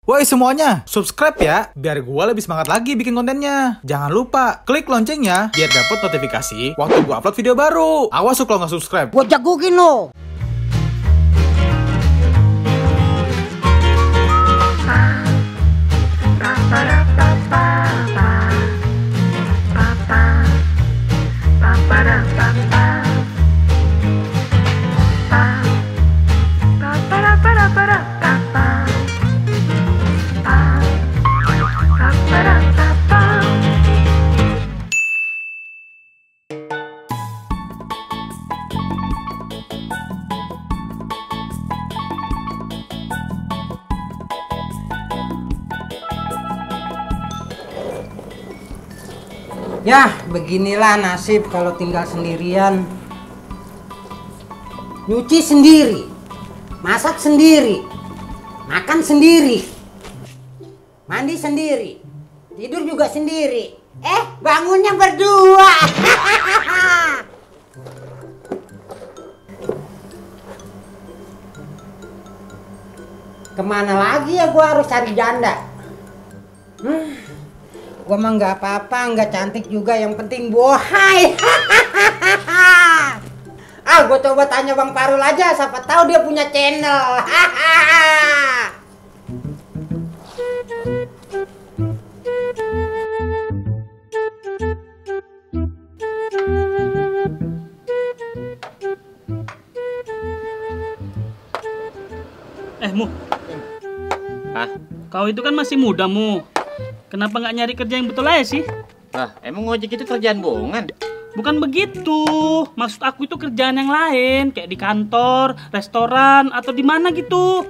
Woi semuanya, subscribe ya, biar gue lebih semangat lagi bikin kontennya. Jangan lupa, klik loncengnya, biar dapat notifikasi waktu gue upload video baru. Awas kalau nggak subscribe. Gue jagokin lo. Ya, beginilah nasib kalau tinggal sendirian. Nyuci sendiri, masak sendiri, makan sendiri, mandi sendiri, tidur juga sendiri. Bangunnya berdua. Kemana lagi ya gua harus cari janda? Gua mah nggak apa-apa, nggak cantik juga, yang penting bohai. Gua coba tanya Bang Parul aja, siapa tahu dia punya channel. Mu. Hah? Kau itu kan masih muda, Mu. Kenapa nggak nyari kerja yang betul aja sih? Emang ngojek itu kerjaan bohongan? Bukan begitu. Maksud aku itu kerjaan yang lain, kayak di kantor, restoran, atau di mana gitu.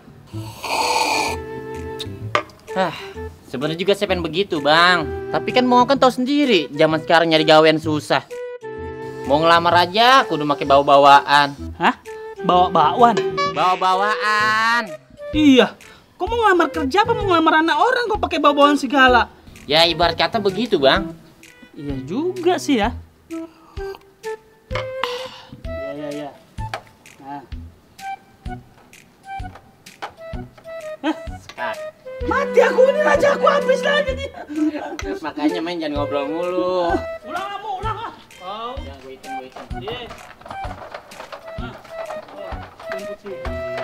Sebenarnya juga saya pengen begitu, Bang. Tapi kan mau kan tahu sendiri, zaman sekarang nyari gawean susah. Mau ngelamar aja, kudu pakai bawa-bawaan. Hah? Bawa-bawaan? Bawa-bawaan. Iya. Kok mau ngelamar kerja apa mau ngelamar anak orang kok pakai bawa-bawaan segala? Ya ibarat kata begitu, Bang. Iya juga sih ya. Iya. Nah. Mati aku ini, raja aku habis lagi nih. Makanya main jangan ngobrol mulu. Ulang lah. Oh. Ya, gue hitung. Iya.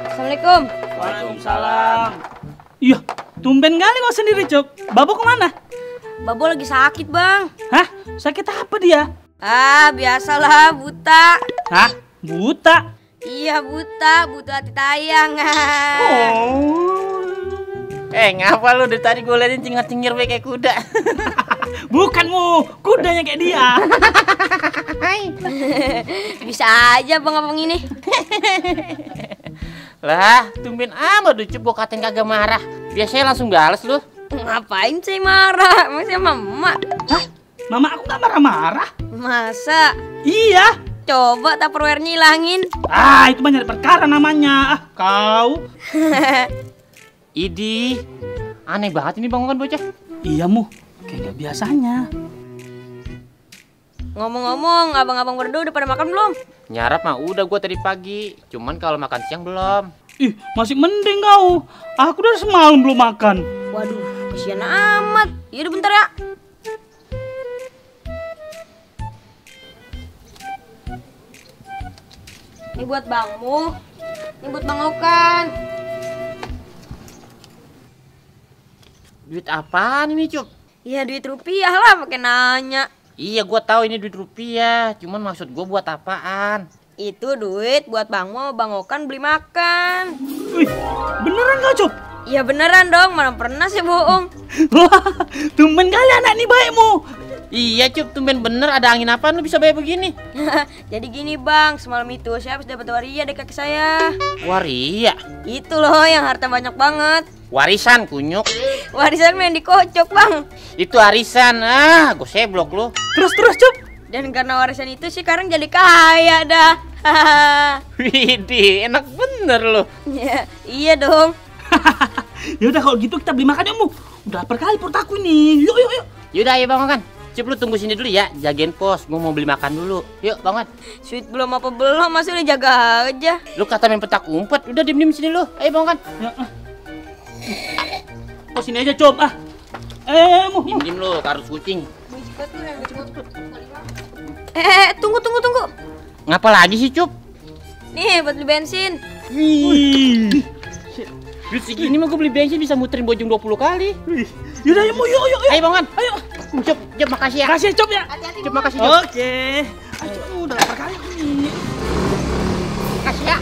Assalamualaikum. Waalaikumsalam. Iya, tumben kali kau sendiri, Cuk. Babu kemana? Babu lagi sakit, Bang. Hah? Sakit apa dia? Biasalah, buta. Hah? Buta? Iya, buta hati tayang. Ngapa lu dari tadi gue liatin cengar-cengir kayak kuda? Bukan, Mu. Kudanya kayak dia. Bisa aja abang ini. Lah, tumben amat lu, Cup, gue katain kagak marah. Biasanya langsung balas lu. Ngapain sih marah? Masih mama. Hah? Mama aku gak marah-marah. Masa? Iya. Coba tupperware-nya hilangin. Itu mah nyari perkara namanya. Kau. Idi, aneh banget ini bangungan bocah. Iya, Mu. Kayak gak biasanya. Ngomong-ngomong, abang-abang berdua udah pada makan belum? Nyarap mah udah gue tadi pagi. Cuman kalau makan siang belum. Masih mending kau. Aku udah semalam belum makan. Waduh, kasihan amat. Yaudah bentar ya. Ini buat Bangmu. Ini buat Bang Okan. Duit apaan ini, Cup? Ya duit rupiah lah, pakai nanya. Iya, gue tahu ini duit rupiah. Cuman maksud gue buat apaan? Itu duit buat Bangmu sama Bang Okan beli makan. Wih, beneran gak, Cuk? Iya beneran dong, mana pernah sih bohong. Wah, tumben kali anak ini baikmu. Iya, Cup, tumben bener. Ada angin apaan lu bisa bayar begini? Jadi gini Bang, semalam itu saya habis dapat waria dari kaki saya. Waria? Itu loh yang harta banyak banget. Warisan, kunyuk. Warisan main dikocok Bang. Itu arisan. Gue seblok lu. Terus, Cuk. Dan karena warisan itu sih sekarang jadi kaya dah. Widih, enak bener lu. Iya dong. Ya udah kalau gitu kita beli makan yuk, Mu. Udah lapar kali perut aku ini. Yuk. Yaudah, ayo Bang Okan. Cip, lu tunggu sini dulu ya, jagain pos. Gue mau beli makan dulu. Yuk, Bang Okan. Sweet belum apa belum, masih udah jaga aja. Lu kata main petak umpet, udah diem sini lu. Ayo Bang Okan. Ya, Kau sini aja, Cup. Mau. Diem lo, kardus kucing. Tunggu. Ngapa lagi sih, Cup? Nih, buat beli bensin. Wih. Duit segini mah gue beli bensin bisa muterin Bojong 20 kali. Yaudah, yuk. Ayo, Bangan. Ayo. Cup, makasih ya. Kasih ya, Cup ya. Cup, makasih, Cup. Oke. Aduh, udah lapar kali nih. Makasih ya.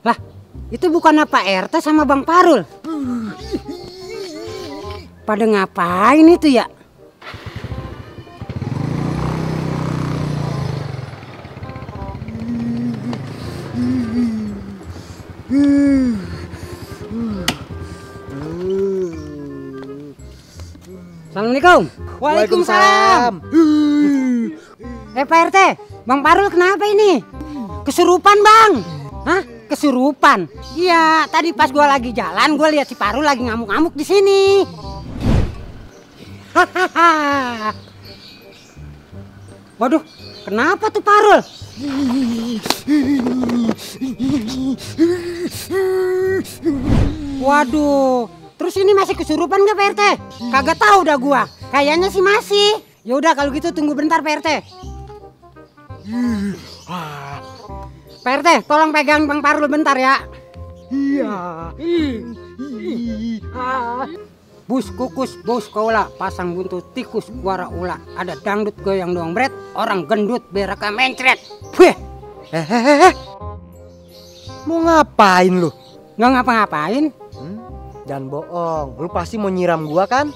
Lah, itu bukan Pak RT sama Bang Parul. Pada ngapain itu ya? Assalamualaikum. Waalaikumsalam. Pak RT, Bang Parul kenapa ini? Kesurupan, Bang. Hah? Kesurupan? Iya, tadi pas gua lagi jalan, gua lihat si Parul lagi ngamuk-ngamuk di sini. Hahaha. Waduh, kenapa tuh Parul? Waduh, terus ini masih kesurupan nggak Pak RT? Kagak tahu dah gua. Kayaknya sih masih. Ya udah kalau gitu tunggu bentar Pak RT. Pak RT, tolong pegang Bang Parul bentar ya. Iya. Bus kukus, bus kola, pasang buntut tikus, suara ula. Ada dangdut goyang doang bret, orang gendut beraka mencret. Wih. Mau ngapain lu? Nggak ngapa-ngapain. Jangan bohong, lu pasti mau nyiram gua kan?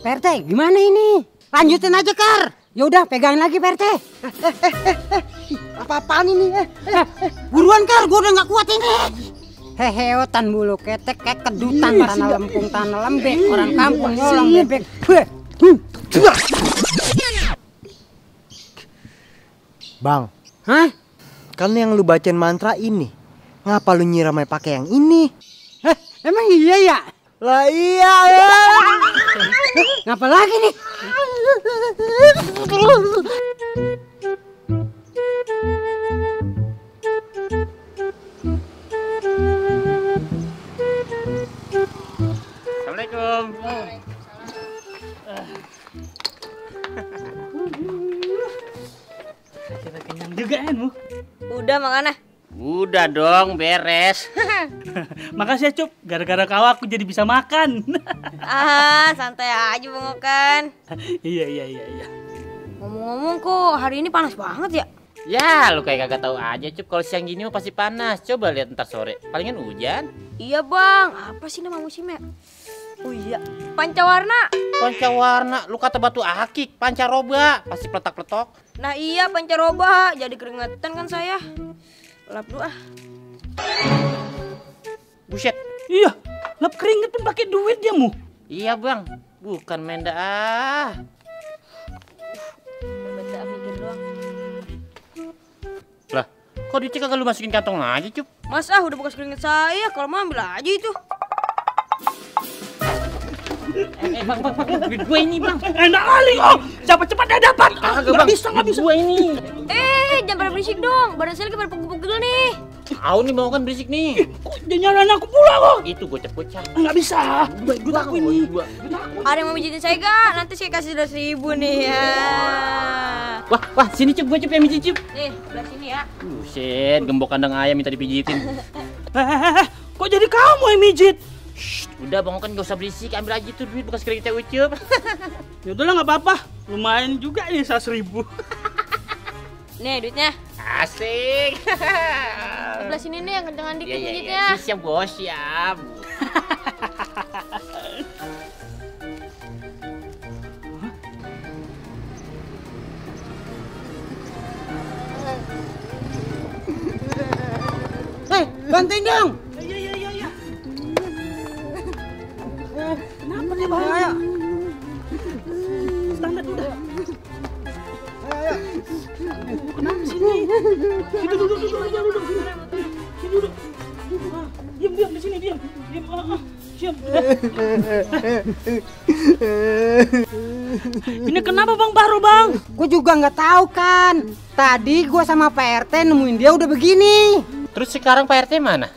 Pak RT, gimana ini? Lanjutin aja Kar. Ya udah, pegangin lagi Pak RT. Apa-apaan ini? Buruan Kar, gua udah nggak kuat ini. Heheotan bulu ketek kayak kedutan tanah lempung tanah lembek orang kampung nyolong bebek. Bang, Hah? kan yang lu bacain mantra ini, ngapa lu nyiramnya pakai yang ini? Emang iya ya? Lah iya. Ngapa lagi nih? Assalamualaikum. Kita kenyang juga kan, Bu? Udah makan ah. Udah dong, beres. Makasih ya, Cup. Gara-gara kau aku jadi bisa makan. Santai aja Bang Okan. Iya. Ngomong-ngomong kok hari ini panas banget ya? Ya, lu kayak kagak tahu aja, Cup. Kalau siang gini mah pasti panas. Coba lihat ntar sore. Palingan hujan. Iya Bang, apa sih nama musimnya? Oh iya, pancawarna. Pancawarna, lu kata batu akik, pancaroba, pasti peletak-peletok. Nah iya pancaroba, jadi keringetan kan saya. Lap dulu ah. Buset. Iya, lap keringet pun pakai duit dia, Mu. Iya, Bang. Bukan menda ah. Beda mikir doang. Lah, kok duitnya kagak lu masukin kantong lagi, Cup? Mas udah bekas keringet saya, kalau mau ambil aja itu. Bang, duit gue ini, Bang. Enak kali kok. Cepat-cepat dah dapat. Kagak, Bang. Nggak bisa. Gue ini. Jangan pada berisik dong, badan saya lagi pada pegel-pegel nih. Au nih mau kan berisik nih. Kok dia nyalain aku pula kok? Itu gocap-gocap. Nggak bisa. Duit aku ini. Ada yang mau mijitin saya gak? Nanti saya kasih 200.000 nih ya. Wah, sini Cup, gue Cup yang mijit, Cup. Nih, sebelah sini ya. Buset, gembok kandang ayam minta dipijitin. Kok jadi kamu yang mijit? Udah Bang kan gak usah berisik, ambil aja tuh duit bekas keringetnya Ucup. Ya udahlah nggak apa-apa. Lumayan juga nih 100.000. Nih duitnya. Asik. Sebelah sini nih yang kencengan dikit Iya. mijitnya. Siap bos, siap. Bantuin dong. Iya. standarnya bang. Ayo. Standar udah. Kenapa sini? Situ duduk. Sini duduk. Diam di sini diam. Diam. Ini kenapa Bang Baru bang? Gue juga nggak tahu kan. Tadi gue sama Pak RT nemuin dia udah begini. Terus sekarang Pak RT mana?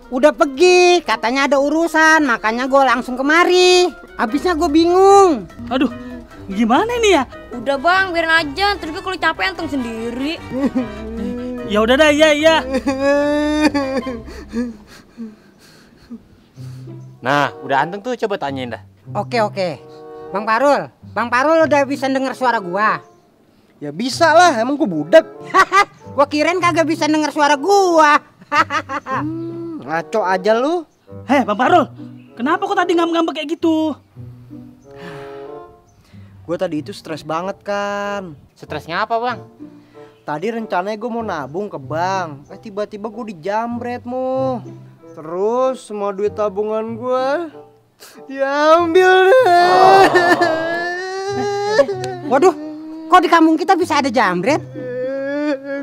Udah pergi, katanya ada urusan, makanya gue langsung kemari. Habisnya gue bingung. Aduh, gimana ini ya? Udah bang, biarin aja. Terus kalau capek antum sendiri. Ya udah dah, iya. Nah, udah anteng tuh, coba tanyain dah. Oke. Bang Parul udah bisa denger suara gua. Ya bisa lah, emang gue budak. Gua kirain kagak bisa denger suara gua. Ngaco aja lu. Heh, Bang Parul, kenapa kok tadi ngambek kayak gitu? Gue tadi itu stres banget kan. Stresnya apa bang? Tadi rencananya gue mau nabung ke bank. Tiba-tiba gue dijambret mu. Terus semua duit tabungan gue diambil. Waduh, kok di kampung kita bisa ada jambret?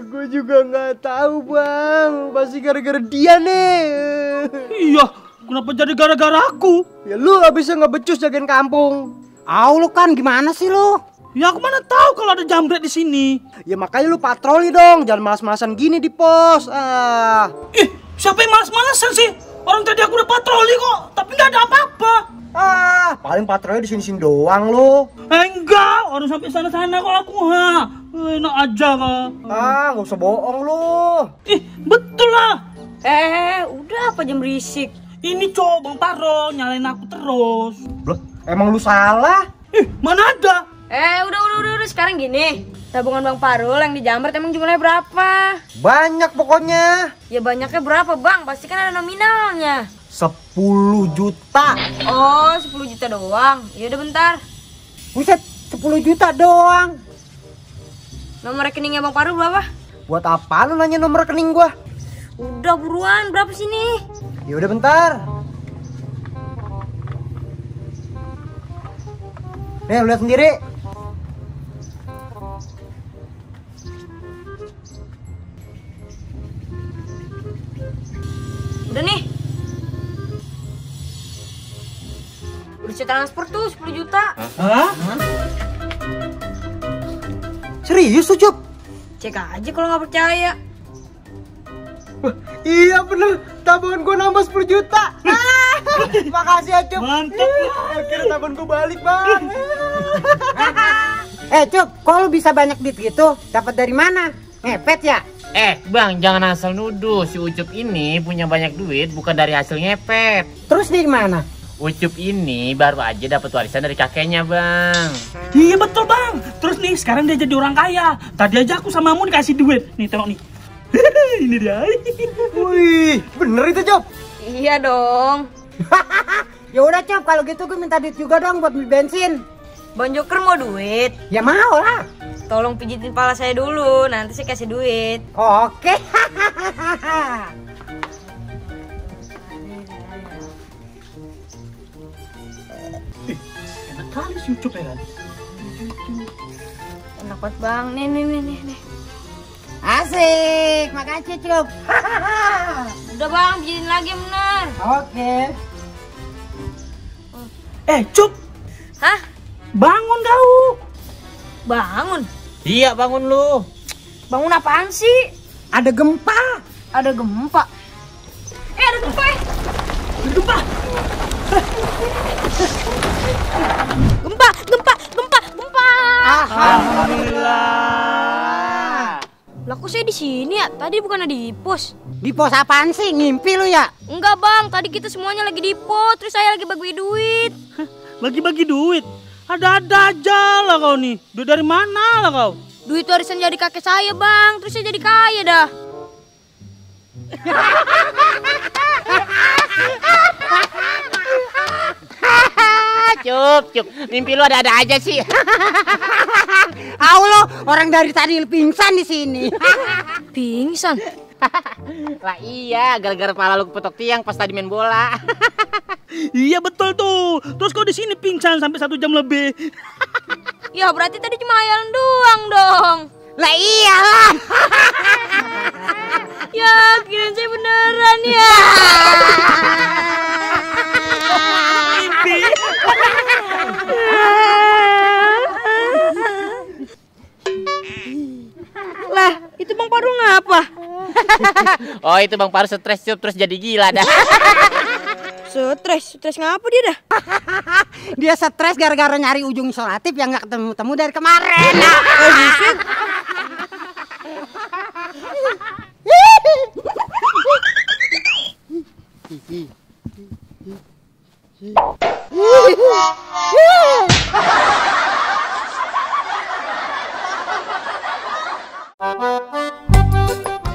Gue juga nggak tahu bang. Pasti gara-gara dia nih. Iya, kenapa jadi gara-gara aku? Ya lu gak bisa ngebecus jagain kampung. Lu kan gimana sih lu? Ya aku mana tahu kalau ada jambret di sini. Ya makanya lu patroli dong. Jangan malas-malasan gini di pos. Ih, siapa yang malas-malasan sih? Orang tadi aku udah patroli kok, tapi nggak ada apa-apa. Paling patroli di sini-sini doang lu. Enggak, orang sampai sana-sana kok aku enak aja kok. Gak usah bohong lu. Ih, betul lah. Udah apa jam berisik? Ini cowok Bang Paro nyalain aku terus. Loh, emang lu salah? Ih, mana ada? Udah. Sekarang gini. Tabungan Bang Parul yang dijambret emang jumlahnya berapa? Banyak pokoknya. Ya banyaknya berapa bang? Pasti kan ada nominalnya. 10 juta. Oh, 10 juta doang. Ya udah bentar. Buset, 10 juta doang. Nomor rekeningnya Bang Parul berapa? Buat apa lu nanya nomor rekening gua? Udah buruan, berapa sih nih? Ya udah bentar. Nih, lu lihat sendiri. Udah nih. Udah saya transfer tuh 10 juta. Hah? Serius tuh, Cup? Cek aja kalau nggak percaya. Iya bener, tabungan gua nambah 10 juta. Makasih ya, Cup. Mantap. Akhirnya tabungan gua balik, Bang. Cup, kok lu bisa banyak duit gitu? Dapat dari mana? Ngepet ya? Bang, jangan asal nuduh. Si Ucup ini punya banyak duit bukan dari hasil ngepet. Terus dari mana? Ucup ini baru aja dapat warisan dari kakeknya, Bang. Iya betul bang. Terus nih sekarang dia jadi orang kaya. Tadi aja aku sama Mun dikasih duit. Nih tengok nih. Ini dia. Wih, bener itu, Cup. Iya dong. Ya udah Cup, kalau gitu gue minta duit juga dong buat beli bensin. Bang Joker mau duit? Ya mau lah. Tolong pijitin kepala saya dulu, nanti saya kasih duit. Oke. Enak kali si Ucup ya kan. Enak banget bang, nih. Asik, makasih Cup. Udah bang, pijitin lagi yang bener. Oke. Cup, Hah? bangun kau. Bangun? Iya, bangun lu. Bangun apaan sih? Ada gempa. Ada gempa. Ada gempa. Gempa. Gempa. Alhamdulillah. Lah kok saya di sini ya? Tadi bukannya di pos? Di pos apaan sih? Ngimpi lu ya? Enggak bang, tadi kita semuanya lagi di pos, terus saya lagi bagi duit. Bagi-bagi duit. Ada-ada aja lah kau nih. Duit dari mana lah kau? Duit warisan dari kakek saya bang, terus saya jadi kaya dah. Cup. Mimpi lu ada-ada aja sih. Lo, orang dari tadi pingsan di sini. Pingsan? Lah iya, gara-gara kepala lu kepetok tiang pas tadi main bola. Iya betul tuh. Terus kau di sini pingsan sampai 1 jam lebih. Ya berarti tadi cuma hayalan doang dong. Lah iyalah. Ya kirain saya beneran ya. Mimpi. Lah itu Bang Parul ngapa? Oh itu Bang Paru stres Cup, terus jadi gila dah. Stres ngapa dia dah? Dia stres gara-gara nyari ujung solatif yang nggak ketemu-temu dari kemarin.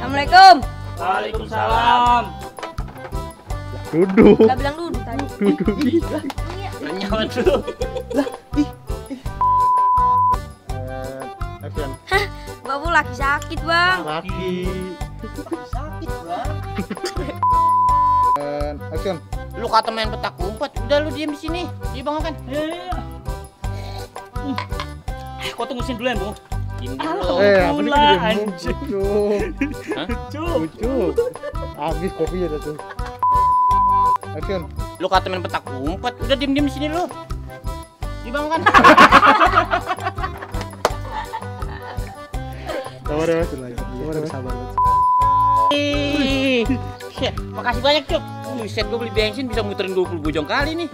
Assalamualaikum. Waalaikumsalam. Gak bilang duduk tadi. Nyawa dulu. Action. Babu lagi sakit bang. Laki. Action. Lu kata main petak umpet, udah lu diem di sini. Iya Bang Okan. Iya. Kau tungguin dulu ya, Bu. Diem dulu. Pula anjing. Hah? Lucu. Habis kopinya dah tuh. Action. Lu kata main petak umpet, udah diem di sini lu. Iya Bang Okan. Sabar ya, sabar. Shit, makasih banyak Cuk. Buset, gue beli bensin bisa muterin 20 bojong kali nih.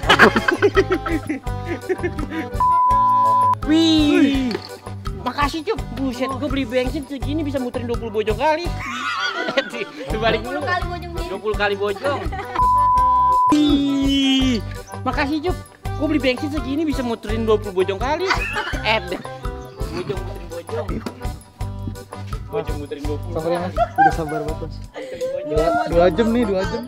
Wih, makasih Cuk. Buset, gue beli bensin segini bisa muterin 20 bojong kali. Dibalik dulu. 20 kali bojong. Wih, makasih Cuk. Gue beli bensin segini bisa muterin 20 bojong kali. Bojong muterin bojong. Bojong muterin 20. Sabar ya Mas, udah sabar banget Mas. 2 jam nih, 2 jam.